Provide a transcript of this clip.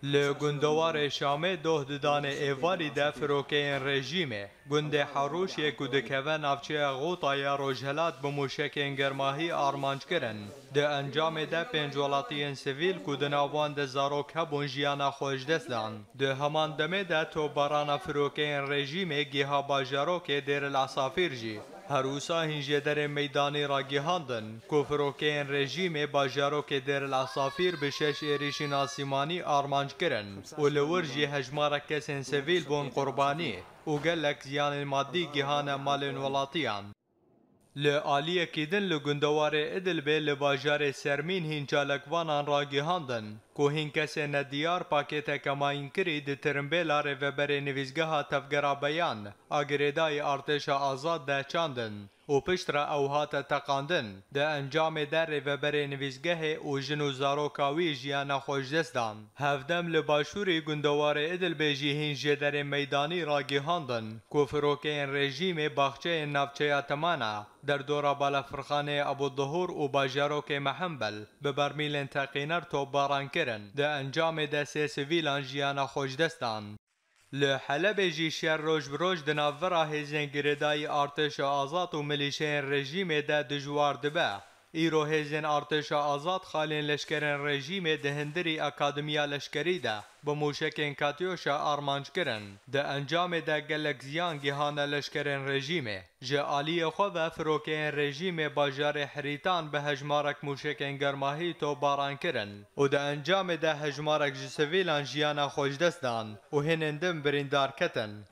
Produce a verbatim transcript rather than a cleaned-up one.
Li gundewarê Şamê doh di danê êvarî de firokeyên rejîmê gundê Herûşê ku dikeve navçeya Xûta ya rojhilat bi mûşekên germahî armanc kirin. Di encamê de pênc welatiyên sivîl ku di nav wan de zarok hebûn jiyana xwe ji dest dan. Di heman demê de topbarana firokeyên rejîmê giha bajarokê Dêr el Esafîr jî. Her wisa hîn jêderên meydanî ragihandin ku firokeyên rejîmê bajarokê Dêr el Esafîr bi şeş êrîşên asîmanî armanc kirin û li wir jî hejmarek kesên sivîl bûn qurbanî û gelek ziyanên madî gihane malên welatiyan. Li aliyekî din li gundewarê Idilbê li bajarê Sermîn hîn çalakvanan ragihandin ku hîn kesên nediyar pakêteke mayînkirî di tirimbêla rêveberê nivîsgeha Tevgera Beyan a girêdayî Artêşa Azad de çandin û piştre ew hate teqandin. Di encamê de rêveberê nivîsgehê û jin û zaroka wî jiyana xwe ji dest dan. Hevdem li başûrî gundewarê Idilbê jî hîn jêderên meydanî ragihandin ku firokeyên rejîmê baxçeyên navçeya Temana, derdora balafirxaneyê Ebû Duhûr û bajarokê Mehembel bi bermîlên teqîner topbaran kirin. Di encamê de sê sivîlan jiyana xwe ji dest dan. Li Helebê jî şer roj bi roj di navbera hêzên girêdayî Artêşa Azad û milîşeyên rejîmê de dijwar dibe. Îro hêzên Artêşa Azad xalên leşkerên rejîmê di hundirî akademiya leşkerî de bi mûşekên Katyoşa armanc kirin. Di encamê de gelek ziyan gihane leşkerên rejîmê. Ji aliyê xwe ve firokeyên rejîmê bajarê Herîtan bi hejmarek mûşekên germahî topbaran kirin û di encamê de hejmarek ji sivîlan jiyana xwe ji dest dan û hinên din birîndar ketin.